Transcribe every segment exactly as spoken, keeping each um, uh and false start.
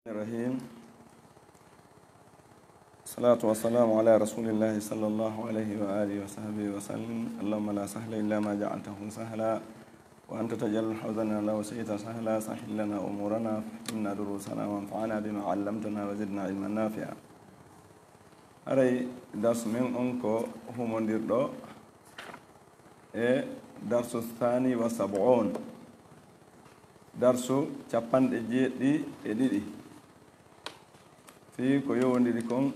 الرحيم. الصلاة والسلام على رسول الله صلى الله عليه وآله وصحبه وسلم. اللهم لا سهل إلا ما جعلته سهلا، وأنت تجعل الحزن لو شئت سهلا. سهل لنا أمورنا، فهمنا دروسنا، وانفعنا بما علمتنا، وزدنا علما نافعا. Haray darsu men on ko humondirɗo e darsu thani wa sab'un, darsu capanɗe jeeɗiɗi e ɗiɗi, fii ko yowondiri kon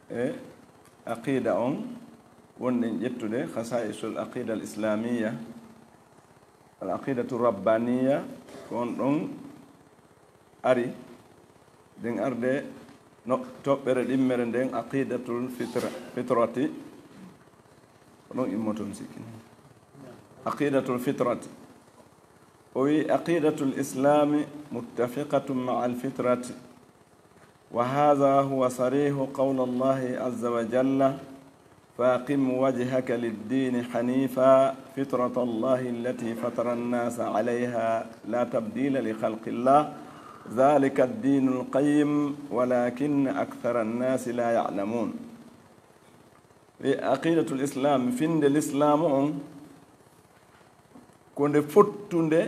e aqida on, wonɗen ƴettude khasa'isul aqida al islamiyya, al aqidatu rabbaniyya, ko on ɗon ari. Ɗen arde no toɓɓere ɗimmere nden, aqidatul fitra, fitrati, ko ɗon immoton sikki. Aqidatul fitrati. O wi, aqidatul islami muttafiqatun ma'a al fitrati. وهذا هو صريح قول الله عز وجل: فأقم وجهك للدين حنيفا فطرة الله التي فطر الناس عليها لا تبديل لخلق الله ذلك الدين القيم ولكن أكثر الناس لا يعلمون. E aqidatul islam, finde l'islamu on, ko nde fottunde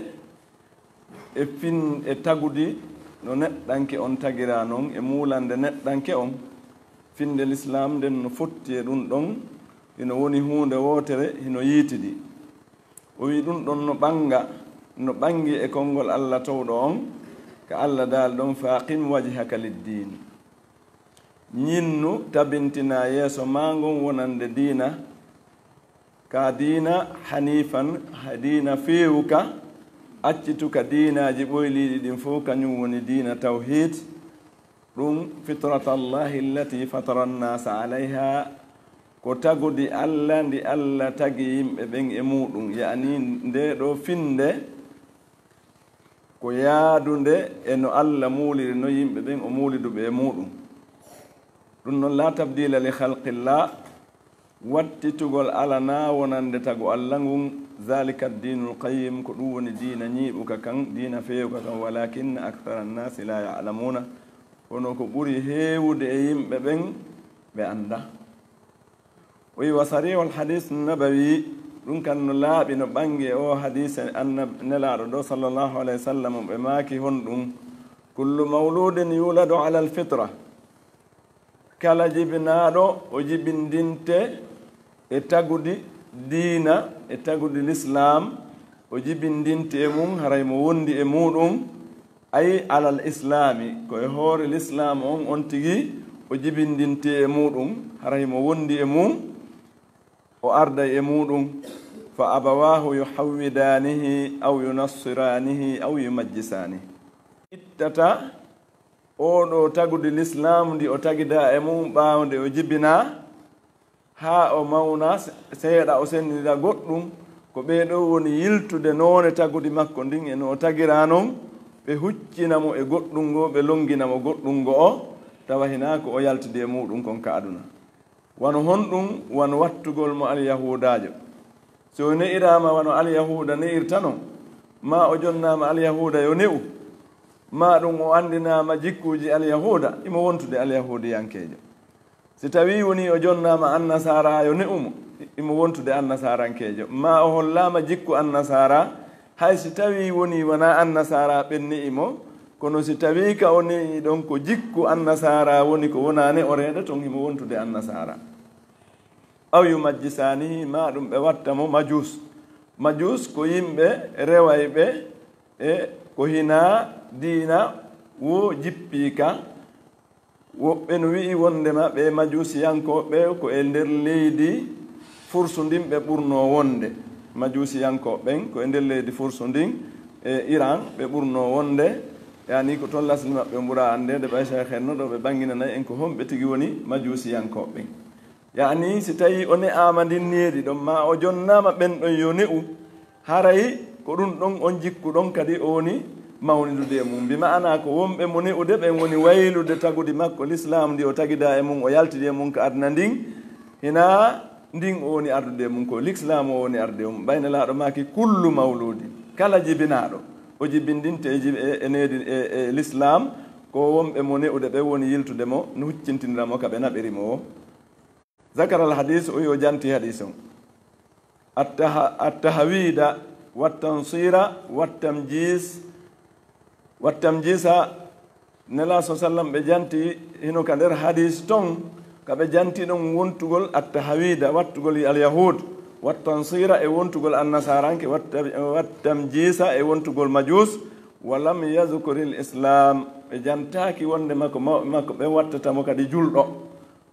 e fin-, e tagudi no neɗɗanke on tagira non, e muulande neɗɗanke on. Finde l'islam nden no fotti e ɗum ɗon, hino woni huunde wootere, hino yiitidi. O wi ɗum ɗon no ɓanga, no ɓangi e konngol Allah towɗo on, ka Allah daali ɗon: "Faqim wajhaka lid-din." Ñinnu, tabintina yeeso maa ngon wonande diina, ka diina hanifan, ha diina feewuka, accituka diinaaji ɓoyliiɗi ɗin fow, kañum woni diina tawhiid. Ɗum, fitrata Allahi allati fatara annaasa alayha, ko tagudi Allah ndi Allah tagi yimɓe ɓen e muuɗum, yaani ndee ɗoo finde ko yaadunde e no Allah muuliri no yimɓe ɓen o muuliduɓe e muuɗum. Ɗum noon, laa tabdiila li khalqillah, wattitugol alanaa wonande tagu Allah ngun, zalika diinul qayyim, ko ɗum woni diina ñiiɓuka kan, diina feewuka kan, walakinna akthara annaasi laa ya'lamuuna, kono ko ɓuri heewude e yimɓe ɓen, ɓe anndaa. O wi, wa sarihul hadis nabawi, ɗum kan no laaɓi no ɓangi e o hadise annab-, nelaaɗo ɗo sallallahu alayhi wa sallam, ɓe maaki honɗum: "Kullu mawludin yuladu ala al-fitra." Kala jibinaaɗo, o jibindinte e tagudi diina, e tagudi l'islam, o jibindinte e mum, haray mo wondi e muuɗum, ay alal islaami, ko e hoore lislaamu on, on tigi o jibindinti e muuɗum, hara himo wondi e mum, o arday e muuɗum. Fa abawaahu yuhawwidaanihi aw yunassiraanihi aw yumajjisaanihi. Ittata oo ɗoo tagudi lislaamu ndi o tagidaa e mum ɓaawo nde o jibinaa, haa o mawna se-, seeɗa, o senndinira goɗɗum, ko ɓee ɗoo woni yiltude noone tagudi makko ndin e no o tagiraa non, ɓe huccina mo e goɗɗum ngoo, ɓe lonngina mo goɗɗum ngo'o, tawa hinaa ko o yaltidi e muuɗum kon ka aduna. Wano honɗum? Wano wattugol mo alyahuudaajo. Si o ne'iraama wano alyahuuda ne'irta non, maa o jonnaama alyahuuda yo ne'u, maa ɗum o anndinaama jikkuuji alyahuuda, imo wontude alyahuudiyankeejo. Si tawii wonii o jonnaama annasaara yo ne'u mo, imo wontude annasaarankeejo. Maa o hollaama jikku annasaara, hay si tawii wonii wanaa annasaara ɓen ne'i mo, kono si tawii ka o ne'i ɗon ko jikku annasaara woni ko wonaa ne'oreede, ton himo wontude annasaara. Aw yumajjisaanihi, maa ɗum ɓe watta mo majuus. Majuus ko yimɓe rewayɓe e ko hinaa diina woo jippii ka. Woɓɓe no wi'i wonndema ɓee majuusiyankooɓe ko e nder leydi Fursu ndin ɓe ɓurnoo wonde. Majuusiyankooɓe ɓen ko e nder leydi Fursu ndin, e Iran, ɓe ɓurnoo wonde. Yaani ko ton lasli maɓɓe ɓuraa anndeede, ɓay Cheikh en no ɗo ɓe ɓannginanay en ko honɓe tigi woni majuusiyankooɓe ɓen. Yaani si tawii o ne'aama ndin needi ɗon, maa o jonnaama ɓen ɗon yo ne'u, haray ko ɗum ɗon, on jikku ɗon kadi o woni mawnidude e mum. Bi ma'ana ko wonɓe mo ne'ude ɓen woni waylude tagudi makko, lislaam ndi o tagidaa e mum, o yaltidi e mum ka aduna ndin. Hinaa ndin o woni ardude e mum, ko lislaam o woni ardude e mum. Ɓay Nelaaɗo maaki, "Kullu mawludin", kala jibinaaɗo, o jibindinte e jib-, e, e needi, e, e lislaam, ko wonɓe mo ne'ude ɓe woni yiltude mo, no huccintindira mo ka ɓe naɓiri mo o. Zakara al hadis, o yo janti hadis on. Attaha-, attahawida, wattansira, wattamjis, wattamjisa, Nela so sallam ɓe janti hino ka nder hadis ton, ka ɓe janti ɗon wontugol attahawida, wattugol al-yahud, wattansira e wontugol annasaranke, watta-, wattamjisa e wontugol majus, wa lam yadhkuril islam, ɓe jantaaki wonde makko, mawɓe makko ɓe wattata mo kadi julɗo.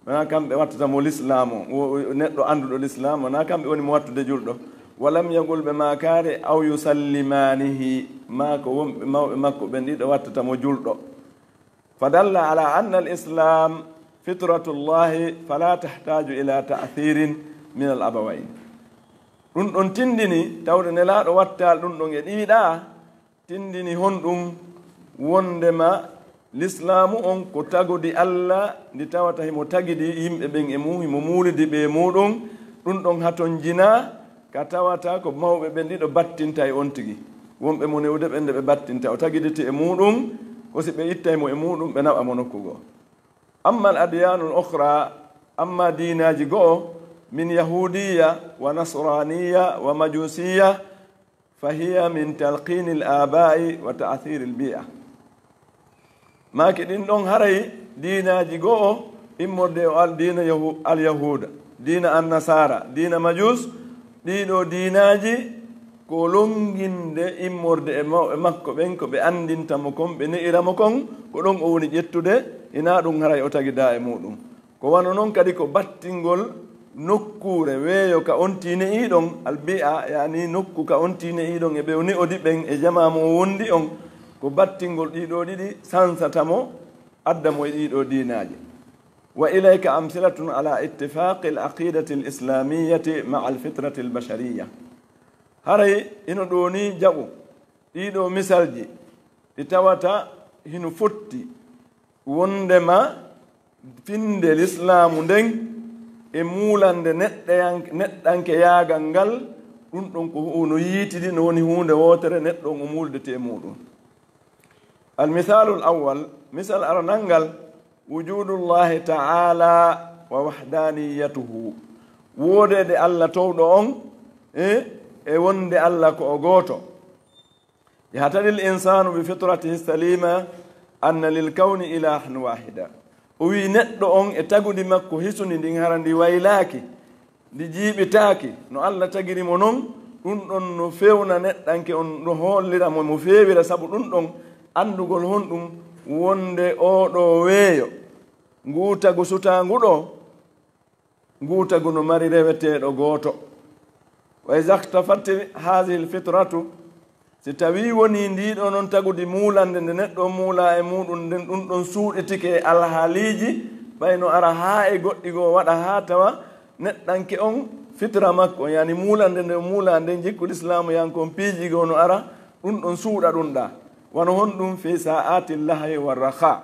Wonaa kamɓe wattata mo lislaamu, wo-, wo-, neɗɗo annduɗo lislaam, wonaa kamɓe woni mo wattude julɗo. Walam yaqul, ɓe maakaare, aw yusallimanihi, maa ko wonɓe mawɓe makko ɓen ɗiɗo wattata mo julɗo. Fadalla ala anna al islam fitratullahi fala tahtaju ila ta'thirin min al abawayn. Ɗum ɗon tindini tawde Nelaaɗo wattaali ɗum ɗon e ɗiiɗa, tindini honɗum? Wondema lislaamu on ko tagudi Allah ndi tawata himo tagidi yimɓe ɓen e mum, himo muulidi ɓe e muɗum. Ɗum ɗon hatonjinaa ka tawata ko mawɓe ɓen ɗiɗo battinta e on tigi. Wonɓe mo newde ɓen nde ɓe battinta, o tagiditi e muɗum, ko si ɓe ittay mo e muɗum, ɓe naɓa mo nokku goo. Amma al adyanu al ukhra, amma diinaaji go'o, min yahudiya wa nasraniya wa majusiya, fa hiya min talqini al aba'i wa ta'thiri al bi'a. Maaki ɗin ɗon haray diinaaji go'o, immorde e al diina yahu-, al yahuda, diina an nasara, diina majus, ɗiɗo diinaaji ko longinde immorde e mawɓe makko ɓen, ko ɓe anndinta mo kon, ɓe ne'ira mo kon, ko ɗon o woni ƴettude, hinaa ɗum haray o tagida e muɗum. Ko wano non kadi ko battingol nokkuure weeyo ka on tiine'iiɗon, albi'a, yani nokku ka on tiine'iiɗon e ɓe o ne'odi ɓen e jamaa mo o wondi on, ko battingol ɗiɗo ɗiɗi sansata mo, adda mo e ɗiɗo diinaaji. Wa ilayka amsilatun ala ittifaqi al aqidati al islamiyati ma'a al fitrati al bashariya. Haray hino ɗo ni jaɓu ɗiɗo misalji ɗi tawata hino fotti wondema finde lislaamu nden e muulande neɗɗeyan-, neɗɗankeyaagal ngal, ɗum ɗon ko hu-, no yiitidi, no woni huunde wootere, neɗɗo on o muulidete e muɗum. Al misalul awwal, misal aranal ngal, wujudullahi ta'ala wa wahdaniyatuhu. Woodeede Allah towɗo on, e, e wonde Allah ko o gooto. Yahtadi al insanu bi fitratihi salima anna lil kawni ilahan wahida. O wi neɗɗo on e tagudi makko hisuni ndin hara ndi waylaaki, ndi jiiɓitaaki, no Allah tagiri mo non, ɗum ɗon no fewna neɗɗanke on, no hollira mo, mo feewira, sabu ɗum ɗon anndugol honɗum wonde oo ɗoo weeyo, nguu tagu sutaangu ɗoo, nguu tagu no mari reweteeɗo gooto. Wa iza ikhtafat hadhihi al fitratu, si tawii wonii ndii ɗoo non tagudi muulande nde neɗɗo muulaa e muuɗum nden, ɗum ɗon suuɗitike e alhaaliiji, ɓay no ara haa e goɗɗi goo waɗa haa tawa neɗɗanke on fitra makko, yani muulande nde muulaa nden jikku lislaamuyanke on piiji goo no ara, ɗum ɗon suuɗa ɗum ɗaa. Wano honɗum? Fi sa'ati llahwi wa raha.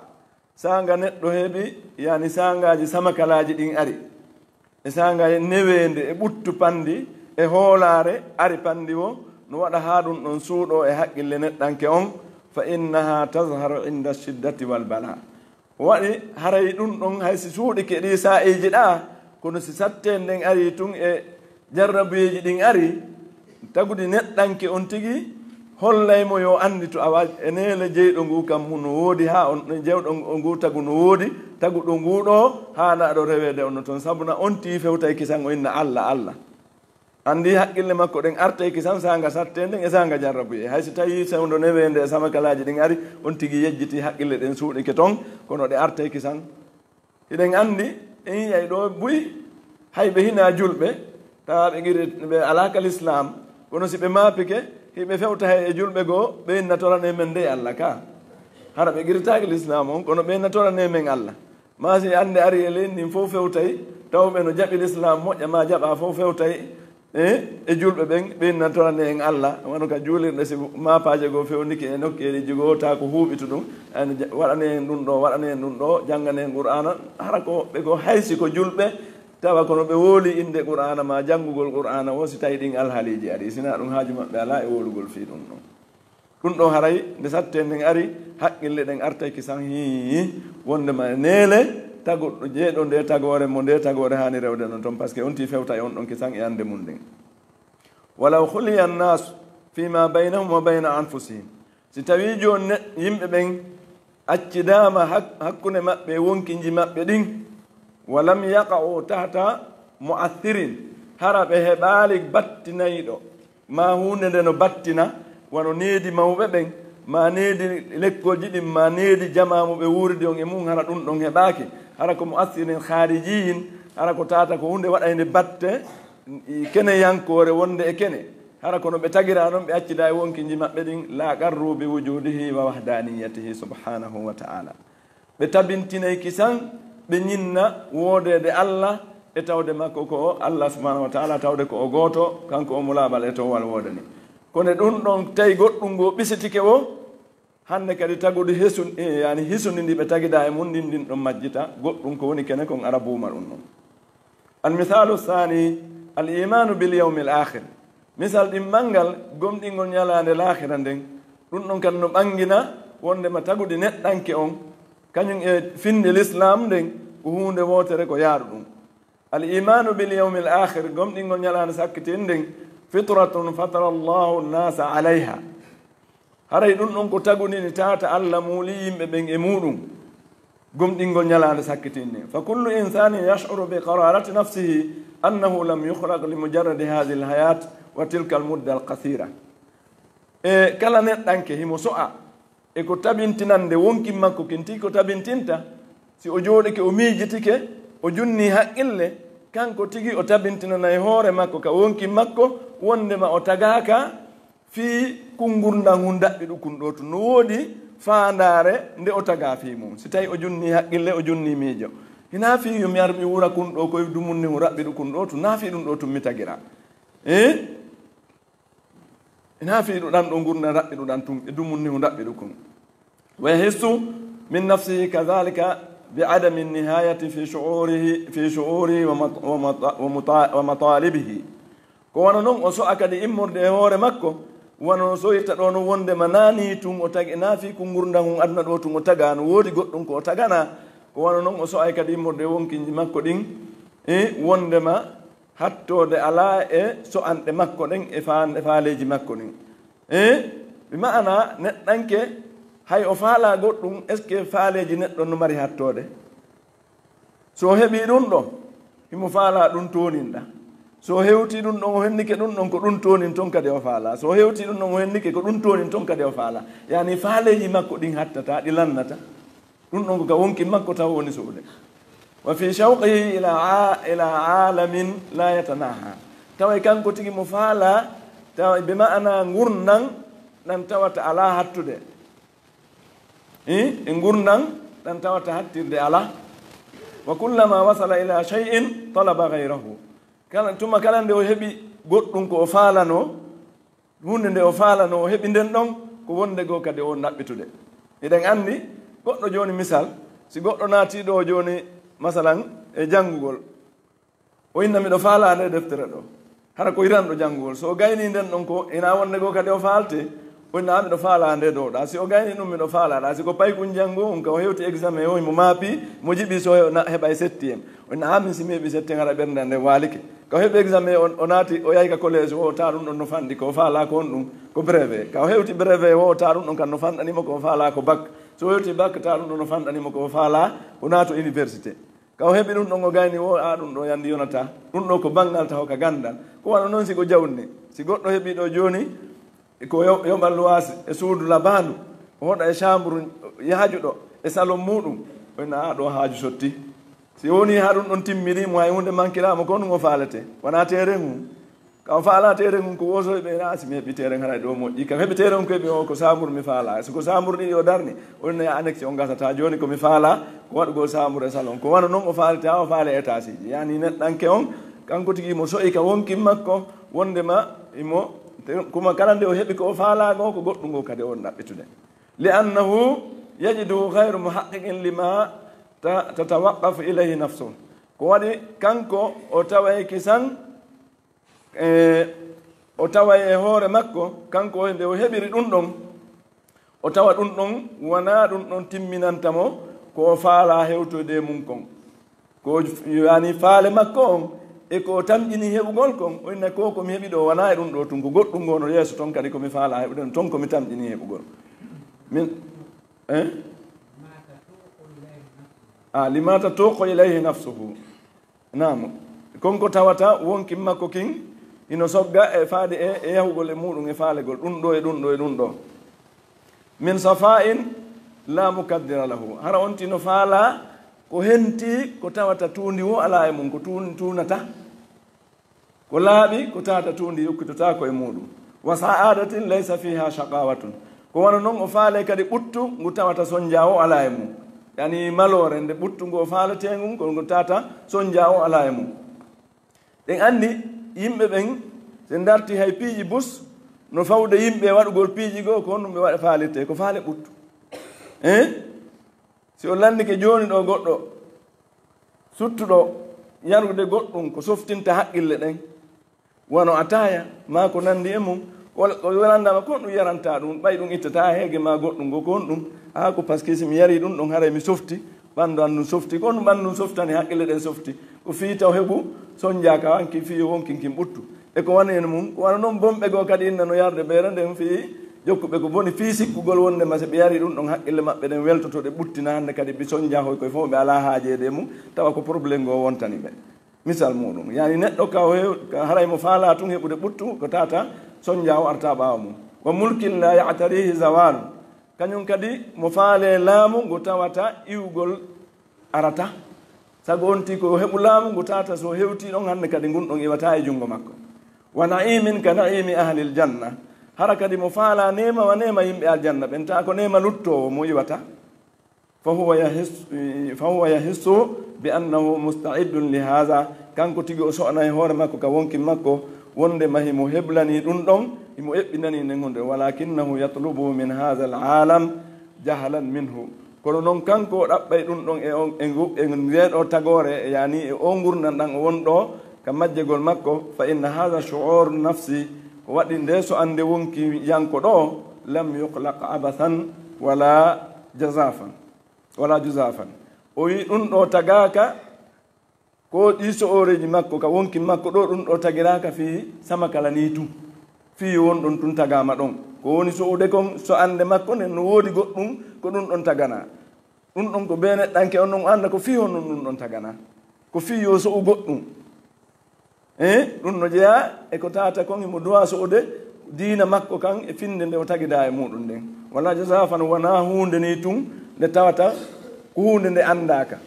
Saanga neɗɗo heɓi, yani saangaaji samakalaaji ɗin ari, e saanga neweende, e ɓuttu panndi, e hoolaare ari panndi wo, no waɗa haa ɗum ɗon suuɗo e haqqille neɗɗanke on, fa innaha tazharu inda shiddati wal bala. O waɗi haray ɗum ɗon hay si suuɗike ɗi saa'iiji ɗaa, kono si satteende nden ari tun e jarrabuyeeji ɗin ari, tagudi neɗɗanke on tigi hollay mo yo anndi to awa e neele jeyɗo ngu kam no woodi haa on, jewɗo ngu tagu no woodi, taguɗo ngu ɗoo haana aɗo reweede on no ton, sabu na on tii fewtay kisan o inna Allah, Allah. Anndi haqqille makko ɗen artay kisan saanga satteende e saanga jarrabuyee. Hay si tawii sewndo neweende e samakalaaji ɗin ari, on tigi yejjiti haqqille ɗen suuɗike ton, kono ɗe artay kisan. Hiɗen anndi, en yi'ay ɗoo buy, hay ɓe hinaa julɓe, tawa ɓe qiri-, ɓe alaa ka lislaam, kono si ɓe maapike, hiɓe fewta hay e julɓe goo, ɓe inna torane men dey Allah ka. Hara ɓe qirtaaki lislaam on, kono ɓe inna torane men Allah. Maa si annde ari e leydi ndin fow fewtay, taw ɓe no jaɓi lislaam moƴƴa, maa jaɓaa fow fewtay, e, e julɓe ɓen, ɓe inna torane en Allah, wano ka juulirɗe, si maapaaje goo fewnike e nokkeeliji goo, taa ko huuɓitu ɗum, ayno ja-, waɗane en ɗum ɗoo, waɗane en ɗum ɗoo, janngane en Qur'aana, hara ko ɓe goo, hay si ko julɓe, tawa kono ɓe wooli innde Qur'aana maa janngugol Qur'aana woo, si tawi ɗin alhaaliiji ari, sinaa ɗum haaju maɓɓe alaa e woolugol fii ɗum ɗon. Ɗum ɗon haray nde satte nden ari, haqqille ɗen artay kisan hii, wondema neele tago-, jeeɗo nde tagoore mo nde tagoore haani rewde non ton, parce que on tii fewtay on ɗon kisan e annde mum nden. "Walaw khuliya an-nas fima baynahum wa bayna anfusihim." Si tawi jooni ne-, yimɓe ɓen accidaama hak-, hakkunde maɓɓe e wonkinji maɓɓe ɗin, "wa lam yaqa'u tahta mu'athirin," hara ɓe heɓaali battinayɗo, ma huunde nde no battina, wano needi mawɓe ɓen, ma needi lekkolji ɗin, ma needi jamaa mo ɓe wuuridi on e mum, hara ɗum ɗon heɓaaki, hara ko mu'athirin kharijiyin, hara ko tata ko huunde waɗayde batte, i keneyankoore wonde e kene. Hara kono ɓe tagira non, ɓe accida e wonkinji maɓɓe ɗin, "la qarru bi wujudihi wa wahdaniyatihi subhanahu wa ta'ala." Ɓe tabintinay kisan, ɓe ñinna woodeede Allah e tawde makko ko o Allah subhanahu wa ta'ala, tawde ko o gooto, kanko o mo laaɓal e towal woodani. Kono ɗum ɗon tawi goɗɗum goo ɓisitike o, hannde kadi tagudi hesun-, e, yani hisuni ndi ɓe tagida e mum ndin, ndin ɗon majjita, goɗɗum ko woni kene kon ara buuma ɗum ɗon. Al misalu thani, al imanu bil yawmil akhir. Misal ɗimmangal gomɗingol ñalaande laakhira nden, ɗum ɗon kadi no ɓangina wondema tagudi neɗɗanke on, kañum e finde l'islam nden, ko huunde wootere ko yaaru ɗum. Al imanu bil yawmil akhir, gomɗingol ñalaande sakkitiinde nden, fitratun fatara Allahu nasa alayha. Haray ɗum ɗon ko tagudi ndi tata Allah muuli yimɓe ɓen e muɗum, gomɗingol ñalaande sakkitiinde. Fa kullu insanin yash'uru bi qararati nafsihi annahu lam yukhlaq li mujarradi hadhihi al hayat wa tilka al mudda al qasira. E kala neɗɗanke himo so'a e ko tabintinande wonkin makko kin tigi ko tabintinta, si o jooɗike o miijitike, o junni haqqille, kanko tigi o tabintinanay hoore makko ka wonkin makko, wondema o tagaaka fii kun ngurndan hun daɓɓiɗu kun ɗoo tun. No woodi faandaare nde o tagaa fii mun. Si tawi o junni haqqille, o junni miijo. Hinaa fii yo mi ar mi wura kun ɗoo koye dumunni hun raɓɓiɗu kun ɗoo tun. Naa fii ɗum ɗoo tun mi tagira. Eh? Hinaa fii ɗuɗan ɗoo ngurndan raɓɓiɗuɗan tun, e dumunni hun raɓɓiɗu kun. Wa yahissu min nafsihi kadhalika bi adami nihayati fi shu'urihi, fi shu'urihi wa mat-, wa mata-, wa muta-, wa matalibihi. Ko wano non o so'a kadi immorde e hoore makko, wano no so'irta ɗoo non wondema naa nii tun o tagi, naa fii kun ngurndan hun aduna ɗoo tun o tagaa, no woodi goɗɗum ko o taganaa. Ko wano non o so'ay kadi immorde e wonkinji makko ɗin, e wondema hattoode alaa e so'anɗe makko ɗen e faa-, e faaleeji makko ɗin. E bi ma'ana neɗɗanke, hay o faalaa goɗɗum, est-ce que faaleeji neɗɗo no mari hattoode? So o heɓii ɗum ɗon, himo faalaa ɗum tooninɗa. So o hewtii ɗum ɗon, o hennike ɗum ɗon, ko ɗum toonin ton kadi o faalaa. So o hewtii ɗum ɗon, o hennike ko ɗum toonin ton kadi o faalaa. Yani faaleeji makko ɗin hattataa, ɗi lannataa. Ɗum ɗon ko ka wonkin makko taw woni so'ude. Wa fi shawqihi ila a-, ila alamin la yatanaha. Taway kanko tigi mo faalaa, tawa bi ma'ana ngurndan ɗan tawata alaa hattude. I, e ngurndan ɗan tawata hattirde alaa. Wa kullama wasala ila shay'in talaba ghayrahu. Kala, tuma kala nde o heɓi goɗɗum ko o faalanoo, huunde nde o faalano, o heɓi nden ɗon, ko wonde goo kadi o ɗaɓɓitude. Eɗen anndi, goɗɗo jooni misal, si goɗɗo naatii ɗoo jooni, masalan, e janngugol, o inna miɗo faalaa nde deftere ɗoo. Hara ko yiranɗo janngugol. So o gaynii nden ɗon ko ina wonde goo kadi o faalte, o inna miɗo faalaa nde ɗoo ɗaa. Si o gaynii ɗum miɗo faalaa ɗaa. Si ko paykun janngu on, ka o hewti examen o, mo maapi, mo jiɓi so o na-, heɓa e septième. O inna, "Ah, min si mi heɓi septième hara ɓernde nde waalike." Ka o heɓi examen, o, o naati, o yahi ka collège, o wota ɗum ɗon no fanɗi, ko o faalaa ko on ɗum, ko brevet. Ka o hewti brevet, o wota ɗum ɗon kan no fanɗani mo, ko o faalaa ko bac. So o hewti bac, ta ɗum ɗon no fanɗani mo, ko o faalaa ko naato université. Ka o heɓi ɗum ɗon, o gayni, o, "Ah, ɗum ɗo yandi yonata. Ɗum ɗo ko banngal taho ka ganndal." Ko wano non si ko jawni. Si goɗɗo heɓi ɗo jooni, ko yo-, yoɓa luwaas e suudu labaandu, o hoɗa e chambre yaajuɗo e salon muɗum, o inna, "Ah, ɗo haaju sotti." Si woni haa ɗum ɗon timmiri mo, hay huunde mankiraama, ko ɗum o faalete, wonaa teeren ngun. Ka o faalaa teeren ngun, ko wosoy ɓe, "Ah, si mi heɓi teeren haray ɗo moƴƴi." Ka heɓi teeren ko heɓi o, "Ko chambre mi faalaa." Si ko chambre ɗiɗi o darni, o inna, "Ya annexe on gasata, jooni ko mi faalaa, ko waɗugol chambre e salon." Ko wano non o faalete, haa o faale étage ji. Yani neɗɗanke on, kanko tigi mo so'i ka wonkin makko, wondema imo, te-, kuma kala nde o heɓi ko o faalaa goo, ko goɗɗum goo kadi o ɗaɓɓitude. Li annahu yajidu ghayru muhaqqiqin lima ta-, tatawaqqafu ilayhi nafsu. Ko waɗi kanko o taway kisan, e, o taway e hoore makko, kanko o nde o heɓiri ɗum ɗon, O tawa ɗum ɗon wonaa ɗum ɗon timminanta mo ko o faalaa hewtoyde e mum kon. Ko yani faale makko on e ko o tamƴini heɓugol kon, o inna ko ko mi heɓi ɗo wonaa e ɗum ɗo tun, ko goɗɗum ngo no yeeso ton kadi ko mi faalaa heɓude ɗum ton ko mi tamƴini heɓugol. Min, eh? Ah, lima tatuqu ilayhi nafsuhu. Naam. Kon ko tawata wonkin makko kin ino sogga e faade e, e yahugol e muɗum e faalegol ɗum ɗo e ɗum ɗo e ɗum ɗo. Min safa'in la mukaddira lahu. Hara on tino faala ko henti ko tawata tuundi wo alaa e mum, ko tuun-, tuunata. Ko laaɓi ko tawata tuundi yokkitotaako e muɗum. Wa sa'adatin laysa fiha shaqawatun. Ko wano non o faale kadi ɓuttu ngu tawata sonjaawo alaa e mum. Yani maloore nde ɓuttu ngu o faaletee ngun, ko ngu tawata sonjaawo alaa e mum. Ɗen anndi yimɓe ɓen, so ndarti hay piiji bus, no fawde yimɓe e waɗugol piiji goo, ko honɗum ɓe waɗa faalirtee? Ko faale ɓuttu. Eh? Si o lanndike jooni ɗo goɗɗo, suttuɗo yarude goɗɗum ko softinta haqqille ɗen, wano ataaya, maa ko nanndi e mum, wala ko lanndama ko honɗum yaranta ɗum, ɓay ɗum ittata heege maa goɗɗum goo, ko honɗum? Aa, ko parce que si mi yari ɗum ɗon, haray mi softi, ɓanndu an ndun softi, ko honɗum ɓanndu ndun softani, haqqille ɗen softi? Ko fii taw heɓu sonjaaka hanki fii yo wonkin kin ɓuttu. E ko wano en mum, ko wano non bonɓe goo kadi inna no yarde ɓeere nden fii jokkuɓe ko boni fii sikkugol wonde ma si ɓe yari ɗum ɗon haqqille maɓɓe ɗen weltoto ɗe ɓuttina hannde kadi ɓe sonja hoy koye fof ɓe alaa haajeede e mum, tawa ko problème goo wontani ɓe. Misal muɗum, yani neɗɗo ka o hew-, ka haray mo faalaa tun heɓude ɓuttu ko tawata sonjaawo arta ɓaawo mum. Wa mulkin la ya'tarihi zawal. Kañum kadi mo faale laamu ngu tawata iwgol arata. Sago on tigi ko heɓu laamu ngu tawata so hewti ɗon hannde kadi ngun ɗon iwata e junngo makko. Wa na'imin ka na'imi ahlil janna. Hara kadi mo faala neema wa neema yimɓe aljanna ɓen, tawa ko neema luttoowo mo iwata. Fa huwa yahis-, fa huwa yahissu bi annahu musta'iddun li haza. Kanko tigi o so'ana e hoore makko ka wonkin makko wonde ma himo heblani ɗum ɗon, himo eɓɓinani nden hunde. Walakinnahu yatlubu min haza al alam jahalan minhu. Kono non kanko o ɗaɓɓay ɗum ɗon e on, e ngu, e ndee ɗoo tagoore, yani e oo ngurndan ɗan o won ɗoo ka majjegol makko, fa inna haza shu'ur nafsi, ko waɗi nde so annde wonki yanko ɗoo, lam yuqlaq abathan wala jazafan, wala juzafan. O wi ɗum ɗoo tagaaka, ko ɗi so'oreeji makko, ka wonki makko ɗoo, ɗum ɗoo tagiraaka fii sama kala nii tun. Fii yo won ɗon tun tagaama ɗon. Ko woni so'ude kon, so annde makko nden no woodi goɗɗum, ko ɗum ɗon taganaa. Ɗum ɗon ko bee neɗɗanke on non annda ko fii honɗum ɗum ɗon taganaa. Ko fii yo so'u goɗɗum. Eh, ɗum no jeyaa e ko tawata kon himo duwaa so'ude diina makko kan e finnde nde o tagidaa e muɗum nden. Wala jazafan wonaa huunde nii tun nde tawata ko huunde nde anndaaka.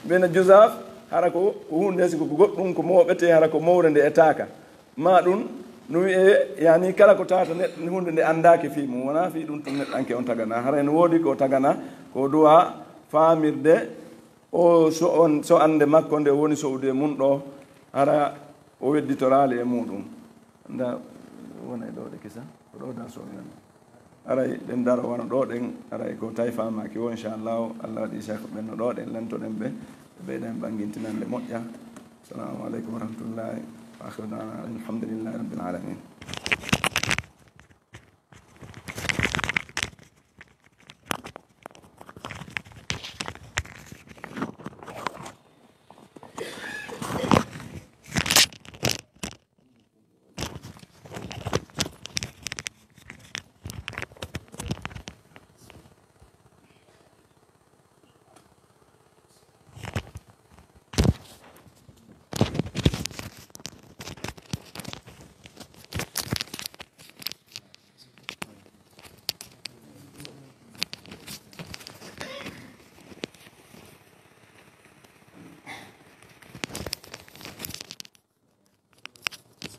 Mbena juzaf hara ko, ko huunde si ko goɗɗum ko mooɓetee hara ko mowre nde etaaka. Maa ɗum no wi'ee, yani kala ko tawata neɗɗo huunde nde anndaaki fii mum, wonaa fii ɗum tun neɗɗanke on taganaa. Hara ene woodi ko taganaa, ko duwaa faamirde o so on, so annde makko nde woni so'ude mum ɗoo, hara o wedditoraali e muɗum. Nda wona e ɗoo ɗe kisa, ko ɗoo darsu on yani. Aray ɗen daro wano ɗoo ɗen, aray ko tawi faamaaki wo, inchallahu, Allah waɗi Cheikh ɓen no ɗoo ɗen, lantoɗen ɓe, ɓe ɓeyda en ɓanngintinande moƴƴa. Assalamu aleykum wa rahmatullahi. Wa akhiru da'wana alhamdulillahi rabbil alamin.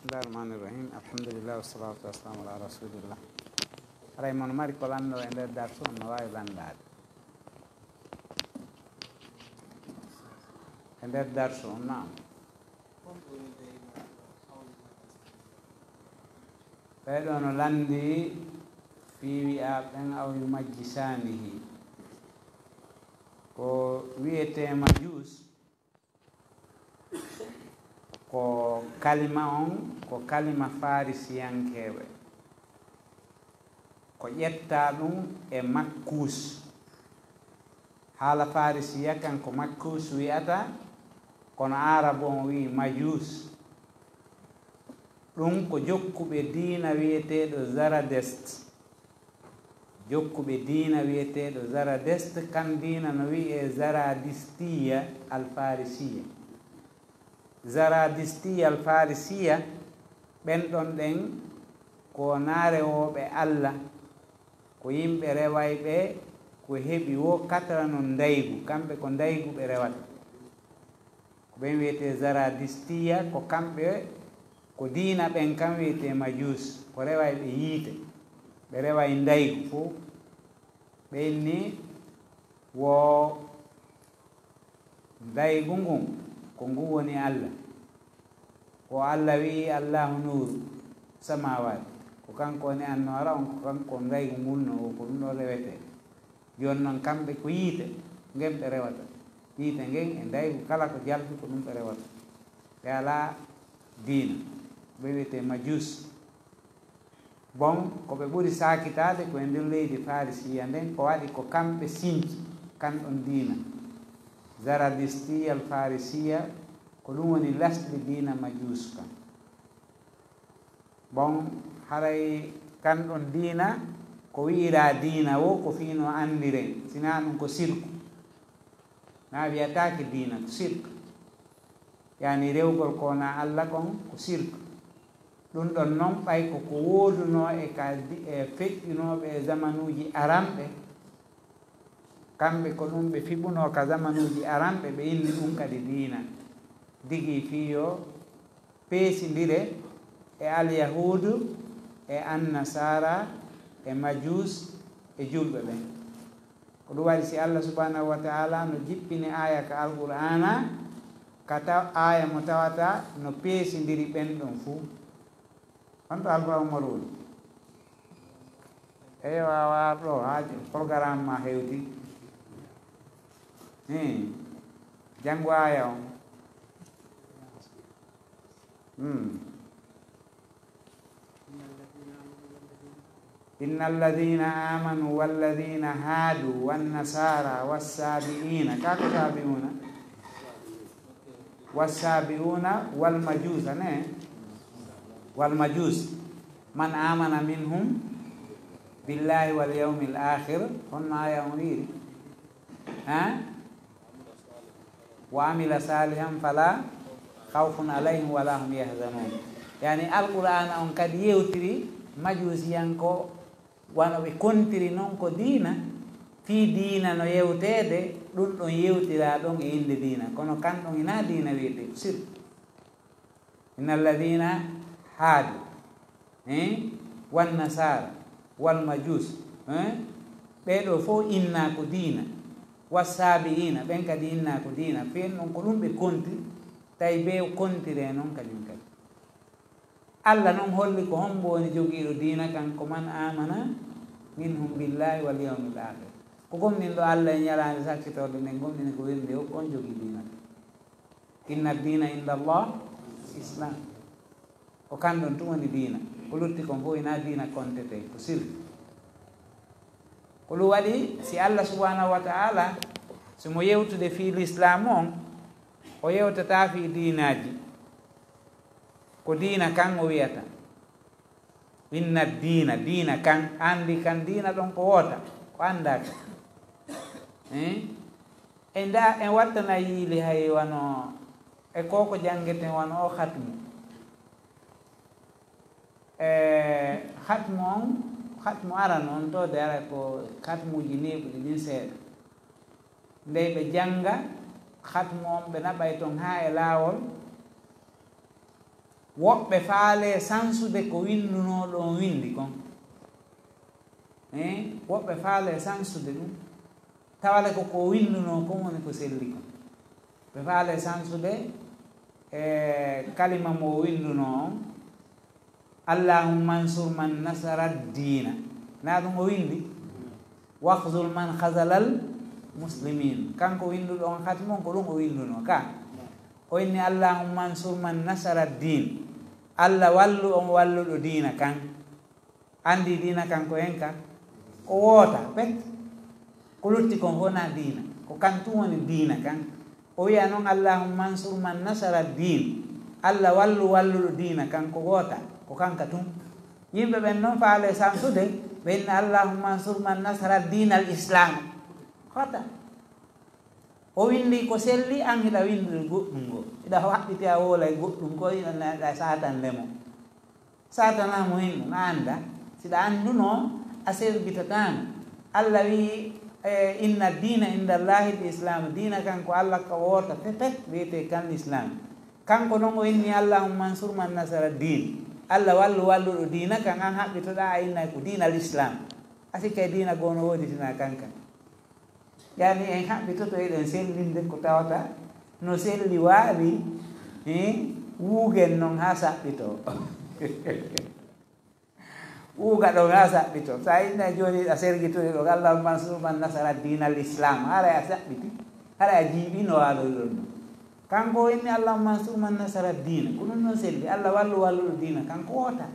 Bismillahi rahmani rahim. Alhamdulillah, wassalatu wassalamu ala rasulillah. Haray mon mari ko lanndoo e nder darsu on no waawi lanndaade. E nder darsu on, naam. Ɓee ɗoo no lanndi fii wi'aa ɓen aw yumajjisanihi. Ko wi'etee majuus, ko kalima on, ko kalima farisiyankeeɓe. Ko ƴetta ɗum e makkuus. Haala farisiya kan ko makkuus wi'ata, kono aarabu on wi'i majuus. Ɗum ko jokkuɓe diina wi'eteeɗo Zaradest. Jokkuɓe diina wi'eteeɗo Zaradest, kan diina no wi'ee Zaradistiya al Farisiya. Zaradistiya al Farisiya, ɓen ɗon ɗen ko naa rewooɓe Alla, ko yimɓe rewayɓe ko heɓi wo katra non ndaygu, kamɓe ko ndaygu ɓe rewata. Ko ɓen wi'etee Zaradistiya, ko kamɓe, ko diina ɓen kan wi'etee majuus, ko rewayɓe yiite, ɓe reway ndaygu fow. Ɓe inni wo ndaygu ngun, ko ngu woni Alla. Ko Alla wi'i, "Allahu nuuru samaawaati." Ko kanko woni annoora on, ko kanko ndaygu ngulnoo, ko ɗum ɗon rewetee. Jooni non kamɓe ko yiite ngen ɓe rewata. Yiite ngen e ndaygu kala ko jalbi ko ɗum ɓe rewata. Ɓe alaa diina. Ɓe wi'etee majuus. Bon, ko ɓe ɓuri saakitaade ko e nder leydi Farisiya nden, ko waɗi ko kamɓe sinci kan ɗon diina. Zaradistiya al Farisiya, ko ɗum woni lasɗi diina majuus kan. Bon, haray kan ɗon diina, ko wi'iraa diina wo, ko fii no anndiren, sinaa ɗum ko sirku. Na wiyataake diina, ko sirku. Yani rewgol ko na Alla kon, ko sirku. Ɗum ɗon non ɓay ko ko woodunoo e ka di-, e feƴƴunooɓe e zamanuuji aranɓe. Kamɓe ko ɗum ɓe fiɓunoo ka zamanuuji aranɓe, ɓe inni ɗum kadi diina. Digi fii yo peesindire e Alyahuudu e Annasaara e Majuus e julɓe ɓen. Ko ɗum waɗi si Allah subhanahu wa ta'ala no jippini aaya ka Alqur'aana, ka taw-, aaya mo tawata no peesindiri ɓen ɗon fuu. On to Alfa Umaru woni? Eyo, a war ɗo, haa programme ma hewti. Hmm. Janngo aaya on. Hmm. إن الذين آمنوا والذين هادوا والنصارى والصابئين. Ka ko saabi'uuna? والصابئون والمجوس, ne? والمجوس. من آمن منهم بالله واليوم الآخر. Honno aaya on wiiri? Ha? وعمل صالحا فلا خوف عليهم ولا هم يحزنون. Yani Alqur'aana on kadi yewtiri majuusiyanko, wano ɓe kontiri non ko diina, fii diina no yewteede, ɗum ɗon yewtiraa ɗon e innde diina. Kono kan ɗon hinaa diina wiyetee, ko sirku. إن الذين هادوا, eh, والنصارى والمجوس, eh, ɓee ɗoo fof innaa ko diina. والصابئين, ɓen kadi innaa ko diina. Fii en ɗon ko ɗum ɓe konti, tawi ɓe kontiree non kañum kadi. Allah non holli ko hombo woni jogiiɗo diina kan, ko من آمن منهم بالله واليوم الآخر. Ko gomɗinɗo Allah e ñalaande sakkitorde nden, gomɗini ko weli nde, on jogii diina kan. إن الدين عند الله الإسلام. Ko kan ɗon tun woni diina. Ko lutti kon fof hinaa diina kontetee, ko sirku. Ko ɗum waɗi, si Allah subhanahu wa ta'ala, si mo yewtude fii lislaamu on, o yewtataa fii diinaaji. Ko diina kan o wiyata. إن الدين, diina kan, anndi kan diina ɗon ko woota, ko anndaa kan. Eh? En da, en wattana yiili hay wano, e ko ko janngeten wano o khatmu. E khatmu on, khatmu arano on to de ara ko khatmuuji neeɓuɗi ɗin seeɗa. Ndey ɓe jannga khatmu on, ɓe naɓay ton haa e laawol. Woɓɓe faalee sansude ko winndunoo ɗon winndi kon. Eh, woɓɓe faalee sansude ɗum. Tawale ko ko winndunoo kon woni ko selli kon. Ɓe faalee sansude e kalima mo o winndunoo on. اللهم انصر من نصر الدين. Na ɗum o winndi? واخذل من خذل المسلمين. Kanko winnduɗo on khatmu on ko ɗum o winndunoo ka. O inni, اللهم انصر من نصر الدين. Allah wallu on walluɗo diina kan. Anndi diina kan ko en ka. Ko woota pet. Ko lutti kon fof wonaa diina. Ko kan tun woni diina kan. O wiya noon, "Allahumma ansur man nasara diin." Allah wallu walluɗo diina kan, ko woota. Ko kanka tun. Yimɓe ɓen noon faale sansude, ɓe inna, "Allahumma ansur man nasara diinal Islam." Hoota. O winndi ko selli, an hiɗa winndude goɗɗum ngo. Hiɗa haɓɓiti a woola e goɗɗum ko, hiɗa na-, hiɗa saatan lemo. Saatana mo hen ɗum, a annda. Si ɗa annduno, a sergitataano. Allah wi'i, eh, "Inna diina inda Allahi l-Islam." Diina kan ko Allah ka woota pepet, wiyetee kan Islam. Kanko noon o inni, "Allahumma ansur man nasara diin." Allah wallu walluɗo diina kan, an haɓɓitoɗaa a inna ko diina l-Islam. A sikka e diina goo no woodi tinaa kankan. Yani en haɓɓitoto eɗen sellinde ko tawata no selli waawi, eh, wuugen noon haa saɓɓitoo. Wuuga ɗon haa saɓɓitoo. So a inna jooni a sergitoyi ɗo, "Allahumma ansur man nasara diinal Islam." Haray a saɓɓiti, haray a jiiɓi no waaloy ɗon ɗo. Kanko o inni, "Allahumma ansur man nasara diina." Ko ɗum noon selli. Allah wallu walluɗo diina, kanko woota.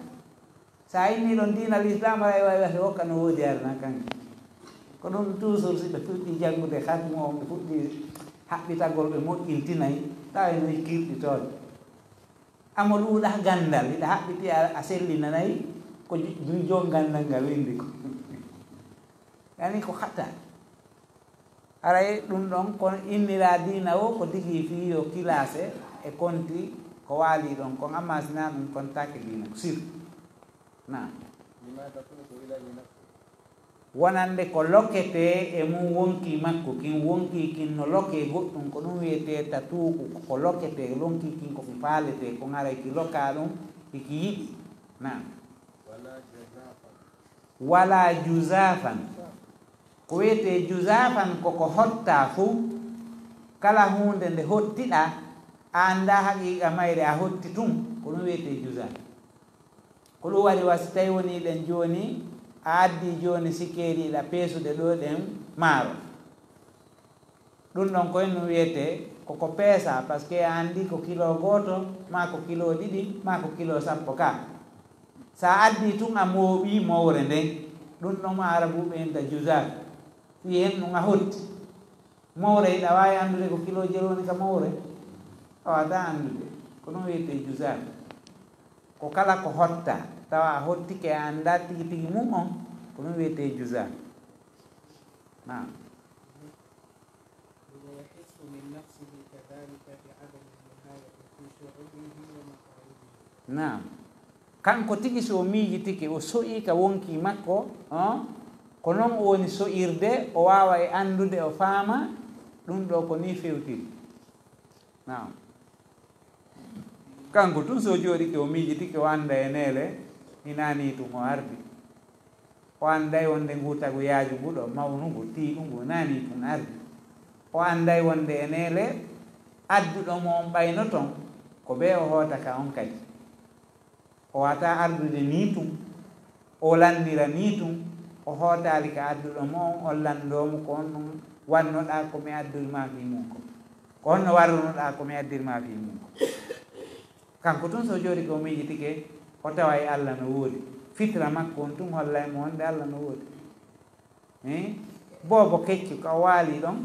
So a inni ɗon diina l'islam, aray wawi wasa hokka no woodi arana kanko. Ko ɗum toujours si ɓe fuɗɗi janngude hatmu on, ɓe fuɗɗi haɓɓitagol, ɓe moƴƴintinay, tawa eno e kirɗitooje. Amo ɗuuɗa ganndal, hiɗa haɓɓiti a, a sellinanay ko ju-, ju-, joom ganndal ngal winndi ko. Yani ko hata. Haray ɗum ɗon ko innira diina o ko tigi fii yo kilaase e konti ko waali ɗon kon, amma sinaa ɗum kontaake diina ko sir. Naam. لماذا تنسب إليه نفسه؟ Wonande ko loketee e mum wonkii makko kin, wonkii kin no lokee goɗɗum, ko ɗum wiyetee tatuuku, ko loketee, wonkii kin ko ki faaletee, ko ŋaray ki lokaa ɗum, ki ki yiɗi. Naam. ولا جزافا. Wala juzafan. Ko wiyetee juzafan ko ko hottaa fow. Kala huunde nde hottiɗaa, a anndaa haqiiqa mayre, a hotti tun, ko ɗum wiyetee juzaf. Ko ɗum waɗi wa si tawi wonii ɗen jooni, a addii jooni sikeeri hiɗa peesude ɗo ɗen maaro. Ɗum ɗon ko ɗum wiyetee ko ko peesaa, parce que a anndi ko kilo gooto, maa ko kilo ɗiɗi, maa ko kilo sappo ka. So a addii tun a mooɓii mowre nden, ɗum ɗon mo Arabuuɓe innta juzaf. Fii hen ɗum a hotti. Mowre, hiɗa waawi anndude ko kilo jelu woni ka mowre? A waawataa anndude. Ko ɗum wiyetee juzaf. Ko kala ko hottaa, tawa a hottike a anndaa tigi tigi mum on, ko ɗum wiyetee juzaf. Naam. ويحس من نفسه كذلك بعدم النهاية في شعوره ومقالبه. Naam. Kanko tigi so o miijitike, o so'ii ka wonkii makko, on, ko non o woni so'irde, o waawa e anndude, o faama, ɗum ɗo ko nii fewtiri. Naam. Kanko tun so jooɗike o miijitike o annda e neele, hinaa nii tun o ardi. O annday wonde ngu tagu yaaju ngu ɗo, mawnu ngu, tiiɗu ngu, hinaa nii tun ardi. O annday wonde e neele adduɗo mo on ɓayno ton, ko bee o hoota ka on kadi. O waawataa ardude nii tun, o lanndira nii tun, o hootaali ka adduɗo mo on, on lanndoo mo ko honno wannoɗaa ko mi addiri maa fii mun ko. Ko honno warrunoɗaa ko mi addiri maa fii mun ko. Kanko tun so jooɗike o miijitike, o taway Alla no woodi. Fitra makko on tun hollay mo wonde Alla no woodi. Eh? Boobo kecco ka o waali ɗon,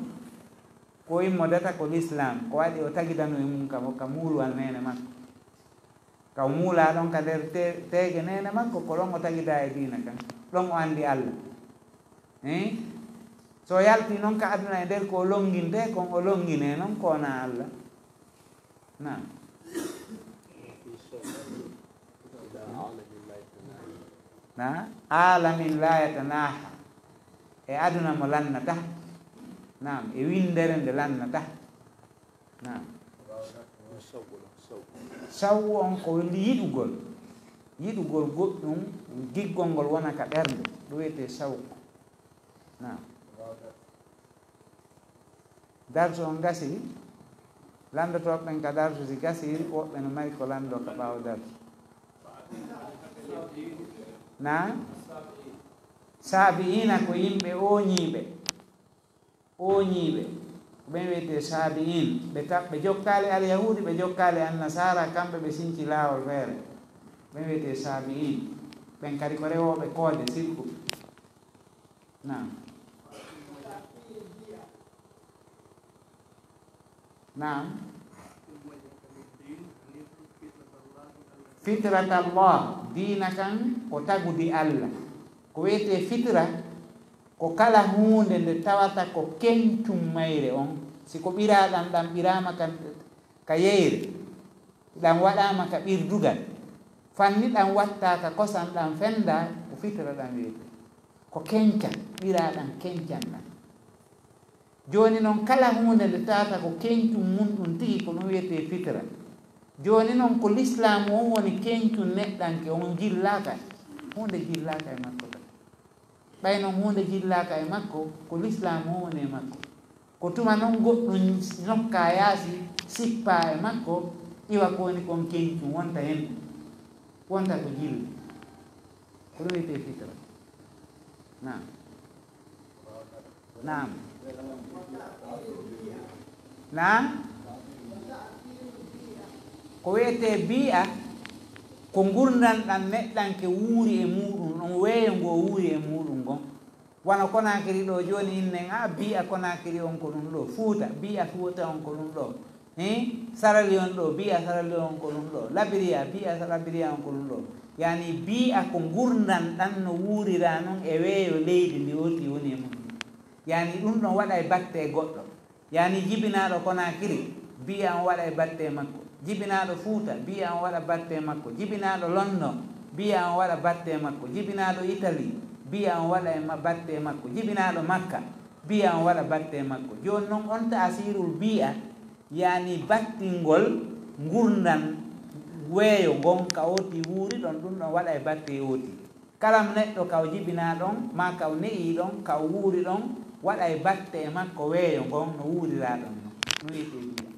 ko immodata ko l'islam, ko waɗi o tagidano e mum ka, ka muuluwal neene makko. Ka o muulaa ɗon ka nder te-, teege neene makko, ko ɗon o tagidaa e diina kan. Ɗon o anndi Alla. Eh? So o yaltii non ka aduna e nder ko o lonngintee kon, o lonnginee non ko wonaa Alla. Naam. Na? Aalamin laa yatanaaha. E aduna mo lannataa. Naam, e winndere nde lannataa. Naam. Sawqu on ko woni yiɗugol. Yiɗugol goɗɗum, giggol ngol wona ka ɓernde. Ɗum wiyetee sawqu. Naam. Darsu on gasii. Lanndotooɓe ɓen ka darsu si gasii, woɓɓe no mari ko lanndoo ka ɓaawo darsu. Naam. Saabi'iina ko yimɓe ooñiiɓe. Ooñiiɓe, ko ɓen wiyetee saabi'iin. Ɓe ta-, ɓe jokkaali Alyahuudi, ɓe jokkaali Annasaara, kamɓe ɓe sinci laawol feere. Ɓen wiyetee saabi'iin. Ɓen kadi ko rewooɓe koode, sirku. Naam. Naam. Fitratallah, diina kan ko tagudi Allah. Ko wiyetee fitra, ko kala huunde nde tawata ko kencum mayre on, si ko ɓiraaɗan ɗan ɓiraama kan ka yeyre, ɗan waɗaama ka ɓirdugal, fanni ɗan wattaa ka kosan ɗan fenndaa, ko fitra ɗan wiyetee. Ko kencan, ɓiraaɗan kencan ɗan. Jooni non, kala huunde nde tawata ko kencum mun ɗun tigi, ko ɗun wiyetee fitra. Jooni non, ko lislaamu on woni kencum neɗɗanke on, jillaaka. Huunde jillaaka e makko tan. Ɓay non huunde jillaaka e makko, ko lislaamu on woni e makko. Ko tuma non goɗɗun nokkaa yaasi, sippaa e makko, iwa ko woni kon kencum, wonta hen. Wonta ko jilla. Ko ɗun wiyetee fitra. Naam. Naam. Naam. Ko wiyetee bii'a, ko ngurndan ɗan neɗɗanke wuuri e muuɗun, on weeyo ngo wuuri e muuɗun ngon. Wano Konaakiri ɗoo jooni, innen, a, bii'a Konaakiri on ko ɗun ɗoo, Fuuta, bii'a Fuuta on ko ɗun ɗoo. Hin, Sierra Leone ɗoo, bii'a Sierra Leone on ko ɗun ɗoo. Liberia, bii'a Liberia on ko ɗun ɗoo. Yaani, bii'a ko ngurndan ɗan no wuuriraa non e weeyo leydi ndi woti woni e mun. Yaani, ɗun ɗon waɗay batte e goɗɗo. Yaani, jibinaaɗo Konaakiri, bii'a on waɗay batte e makko. Jibinaaɗo Fuuta, bii'a on waɗa batte e makko. Jibinaaɗo London, bii'a on waɗa batte e makko. Jibinaaɗo Itali, bii'a on waɗa e ma-, batte e makko. Jibinaaɗo Makka, bii'a on waɗa batte e makko. Jooni non, on taasiirul bii'a, yaani battingol ngurndan weeyo ngon ka ooti wuuri ɗon, ɗun ɗon waɗa e batte e ooti. Kala mo neɗɗo ka o jibinaa ɗon, maa ka o ne'ii ɗon, ka o wuuri ɗon, waɗa e batte e makko weeyo ngon no wuuriraa ɗon non. No wiyetee bii'a.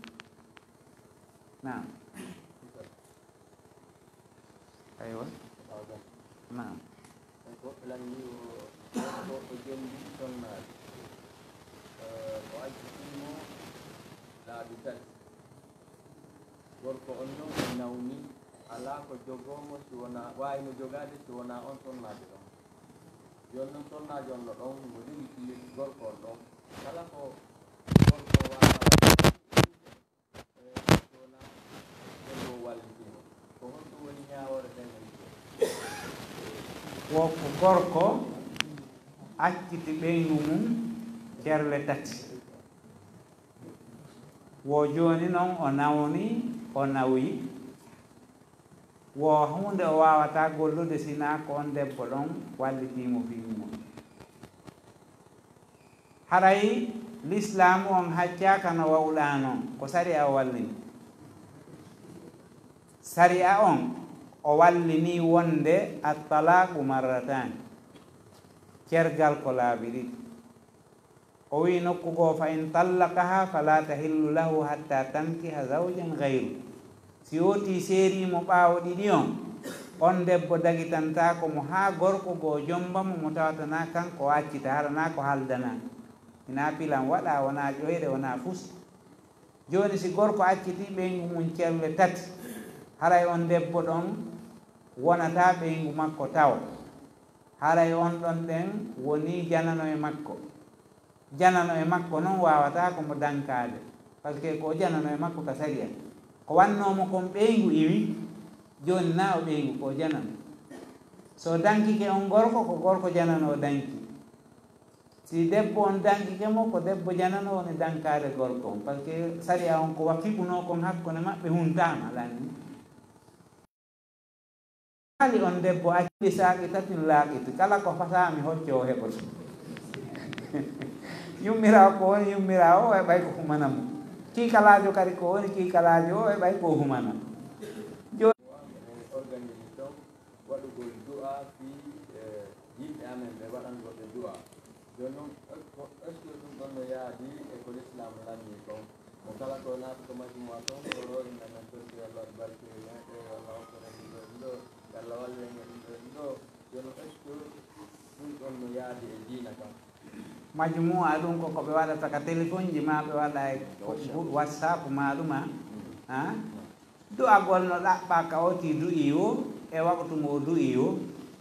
Naam. Aywa. Naam. Ko lanndii o, o, o jembi sonnaajo. Eh, o accitii mo laabi tati. Gorko on non o nawni, alaa ko jogoo mo si wonaa, waawi mo jogaade si wonaa on sonnaajo ɗon. Jooni non sonnaajo on no ɗon, mo jogii gorko on ɗon. Kala ko gorko waawaa waɗde, Wo ko gorko acciti ɓeyngu mun cerle tati. Wo jooni non o nawni, o nawyi. Wo huunde o waawataa gollude si hinaa ko on debbo ɗon wallitii mo fii mun. Haray lislaamu on haccaaka no wa'uɗaa non, ko sari'a o wallini. Sari'a on o wallini wonde at-talaaqu marrataani, cergal ko laabi ɗiɗi. O wi'i nokku goo, "Fa in tallaqahaa falaa tahillu lahu hattaa tankiha zawjan gayru." Si wootii seerii mo ɓaawo ɗiɗi on, on debbo dagitantaako mo haa gorko goo jomba mo, mo tawata naa kanko o accita, hara naa ko haldanaa. Hinaa pilan waɗaa, wonaa ƴoyre, wonaa fus. Jooni si gorko accitii ɓeyngu mun cerle tati, haray on debbo ɗon wonataa ɓeyngu makko tawo. Haray on ɗon ɗen wonii janano e makko. Janano e makko non waawataa ko mo dankaade, parce que ko o janano e makko ka sariya. Ko wannoo mo kon ɓeyngu iwi, jooni naa o ɓeyngu, ko o janano. So o dankike on gorko, ko gorko janano o danki. Si debbo on dankike mo, ko debbo janano woni dankaade gorko on, parce que sariya on ko wa fiɓunoo kon hakkunde maɓɓe huntaama, lanni. Haali on debbo acci saa'i tatin laaɓiti, kala ko fasaa mi hocce o heɓoto. Yummiraawo ko woni yummiraawo, o heɓay ko humana mo. Kiikalaajo kadi ko woni kiikalaajo, o heɓay ko humana. Jooni waɗugol du'a fii, eh, yimɓe amen ɓe waɗango ɓe du'a. Jooni non, est-ce que, est-ce que ɗum ɗon no yaadi e ko Lislaam lanni kon? Mo kala ko naati ko majjum wa ton, ko ro inna men totti, yo Allah waɗ barke e meɗe, yo Allah hokku en ɗum ɗo, ɗum ɗo, yo Allah wallu en e ɗum ɗo, ɗum ɗo. Jooni non, est-ce que ɗum ɗon no yaadi e diina kan? Majmu'a ɗum ko ko ɓe waɗata ka téléphone ji, maa ɓe waɗa e WhatsApp. WhatsApp maa ɗum, a? Mm. Ha? Mm. Du'agol no ɗaɓɓaa ka ooti du'ii woo, e waqtu mo o du'ii woo,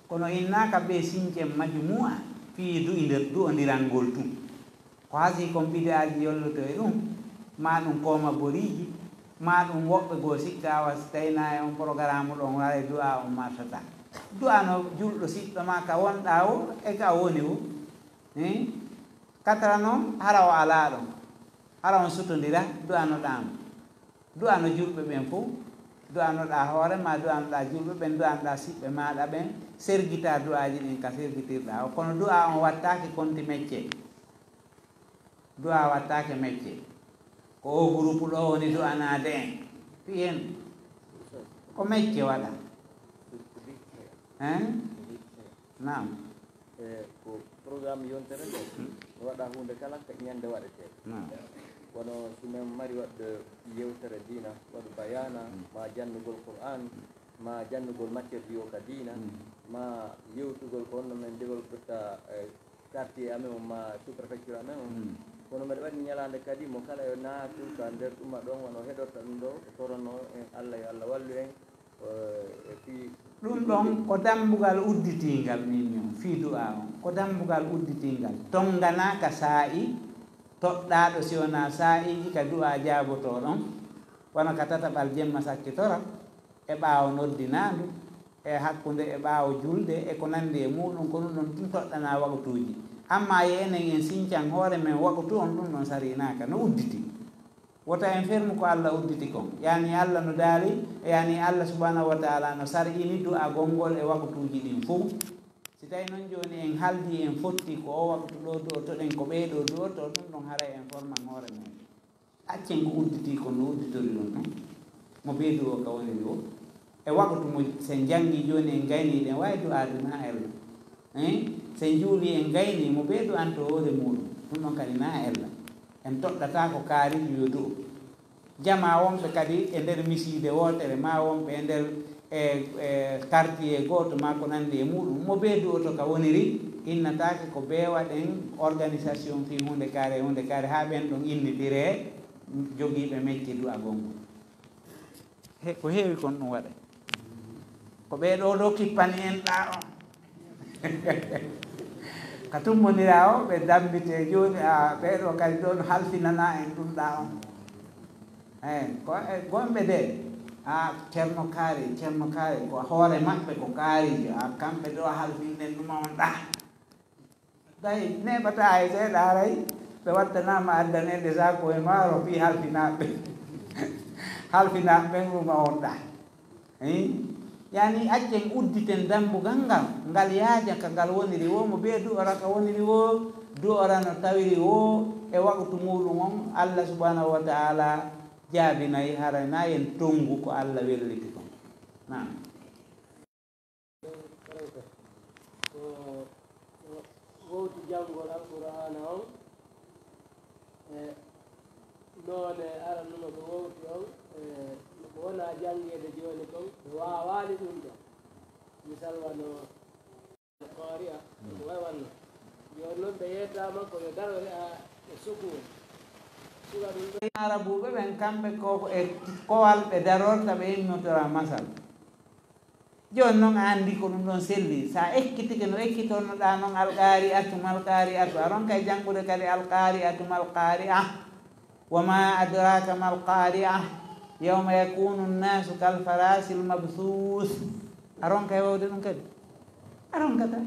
kono innaaka bee sincen majmu'a. fii du'indir-, du'ondirangol tun. Ko hasii kon bid'aaji yolloto e ɗum, maa ɗum kooma boriiji, maa ɗum woɓɓe goo sikka awa si tawii naa e on porogaramu ɗon haray du'a on marsataa. Du'ano julɗo siɗɗo maa ka wonɗaa woo e ka woni woo. Hii? Katara non hara o alaa ɗon. Hara on sutondira, du'anoɗaa mo. Du'ano julɓe ɓen fow. Du'anoɗaa hoore maa, du'anoɗaa julɓe ɓen, du'anoɗaa siɓɓe maaɗa ɓen. Sergitaa du'aaji ɗin ka sergitirɗaa o. Kono du'a on wattaake konti mecce. Du'a wattaake mecce. Ko oo gurupu ɗoo woni du'anaade en. Fii hen. Ko mecce waɗa. Hein? Naam. E ko programme yontere nde, no waɗa huunde kala ka ñande waɗetee. Naam. Kono si men mari waɗde yewtere diina, waɗu bayaana, Mm. ma jannugol Qur'an, ma jannugol matière ɗi o ka diina, Mm. ma yewtugol ko honno men développirta, e quartier amen on, ma sous-préfecture amen on. Mm. Kono mbeɗa waɗi ñalaande kadi mo kala yo naatu ka nder ɗuma ɗon, wano heɗorta ɗum ɗo, o torano en Allah, yo Allah wallu en, o, e fii ɗum ɗon ko dambugal udditiingal, min, min, fii du'a on. Ko dambugal udditiingal. Tonnganaa ka saa'i toɗɗaaɗo, si wonaa saa'iiji ka du'a jaabotoo ɗon, wano ka tataɓal jemma sakkitora, e ɓaawo noddinaandu, e hakkunde e ɓaawo julde, e ko nanndi e muuɗum, ko ɗum ɗon tun toɗɗanaa waqtuuji. Ammaa yo enen en sincan hoore men waqtu on, ɗum ɗon sariinaaka, no udditi. Wota en fermu ko Allah udditi kon. Yaani Allah no daali, yaani Allah subhanahu wa ta'ala no sar'ini du'agol ngol e waqtuuji ɗin fow. Si tawi non jooni en haldi en fotti ko o waqtu ɗo du'otoɗen, ko ɓee ɗo du'oto, ɗum ɗon haray en forman hoore men. Accen ko udditi kon no udditori ɗum ɗon. Mo bee du'o ka woniri o. E waqtu mo sen janngi jooni en gayni ɗen, wawi du'aade na ella. Hein? Sen juuli en gayni mo bee du'anto hoore muuɗum. Ɗum ɗon kadi na ella. En toɗɗata ko kaarijo yo du'o. Jamaa wonɓe kadi e nder misiide wootere, maa wonɓe e nder, e, e, quartier gooto, maa ko nanndi e muuɗum. Mo bee du'oto ka woniri, innataake ko bee waɗen organisation fii huunde kaari e huunde kaari, haa ɓen ɗon innitiree jogiiɓe mecce du'agol ngol. He, ko heewi kon ɗum waɗay. Ko ɓee ɗoo ɗoo kippani en ɗaa on. Ka tummondiraa o, ɓe dammbitee jooni, a, ɓee ɗoo kadi ɗon halfinanaa en ɗum ɗaa on. Eey, ko e gomɓe de, a, Ceerno Kaari, Ceerno Kaari, ko hoore maɓɓe ko kaariijo, a, kamɓe ɗoo halfinden ɗum on ɗaa. Tawi neeɓataa hay seeɗa, haray ɓe wattanaama addaneede saaku e maaro fii halfinaaɓe ɓen. Halfinaaɓe ɓen ɗum on ɗaa. Hein? Yaani, accen udditen dambugal ngal, ngal yaaja ka ngal woniri woo, mo bee du'ora ka woniri woo, du'ora no tawiri woo, e waqtu muuɗum on, Allah subhanahu wa ta'ala jaabinay, haray na en tonngu ko Allah welliti kon. Naam. Ko, ko wowti janngol Alqur'aana on, e noone aranno no ko wowti on, e ko wona janngeede jooni kon, ɓe waawaali ɗum ɗo. Misal wano Al-Qari'a, ko way wanno. Jooni non ɓe yettaama ko yo daro he'a e sukuwol. Suka ɗum ɗo. Arabuɓe ɓen, kamɓe ko, ko e kowal ɓe darorta, ɓe immotora masal. Jooni non a anndi ko ɗum ɗon selli. So a ekkitike no ekkitornoɗaa non, Al-Qari'atu mal qari'atu, a ronkay janngude kadi Al-Qari'atu mal qari'a. Wa ma adraka mal qari'a. Yawma yakunu nnasu kal farasil mabthus. A ronkay wowde ɗum kadi? A ronkataa.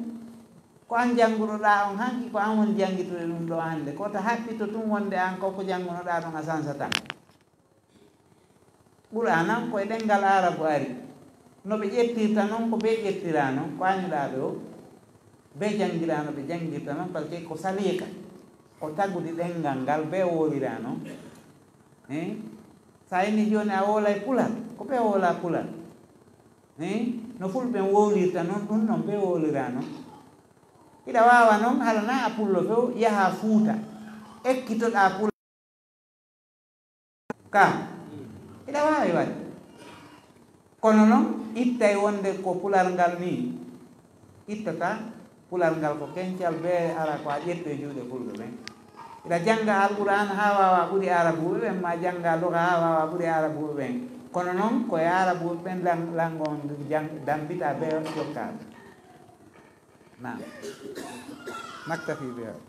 Ko an janngunoɗaa on hanki, ko an woni janngitude ɗum ɗo hannde. Ko ta haɓɓito tun wonde an ko ko janngunoɗaa ɗon a sansataa. Qur'aana ko e ɗemngal Aarabu ari. No ɓe ƴettirta non, ko bee ƴettiraa non, ko añuɗaa ɓe o, bee janngiraa no ɓe janngirta non, parce que ko saliika, ko tagudi ɗemngal ngal, bee wowliraa non. Hein? So a inni jooni a wowlay Pular, ko bee wowlaa Pular. Hein? No Fulɓe wowlirta non, ɗum non bee wowliraa non. Hiɗa waawa non, hara na a Pullo few, yaha Fuuta, ekkitoɗaa Pular. Ka, hiɗa waawi waɗde. Kono non, ittay wonde ko Pular ngal nii, ittataa. Pular ngal ko kencal bee, hara ko a ƴettu e juuɗe Fulɓe ɓen. Hiɗa jannga Alqur'aana haa waawa ɓuri Aarabuuɓe ɓen, maa jannga luga haa waawa ɓuri Aarabuuɓe ɓen. Kono non, ko e Aarabuuɓe ɓen lan-, lanngo on jang-, dammbitaa bee jokkaa. نعم. نكتفي بهذا.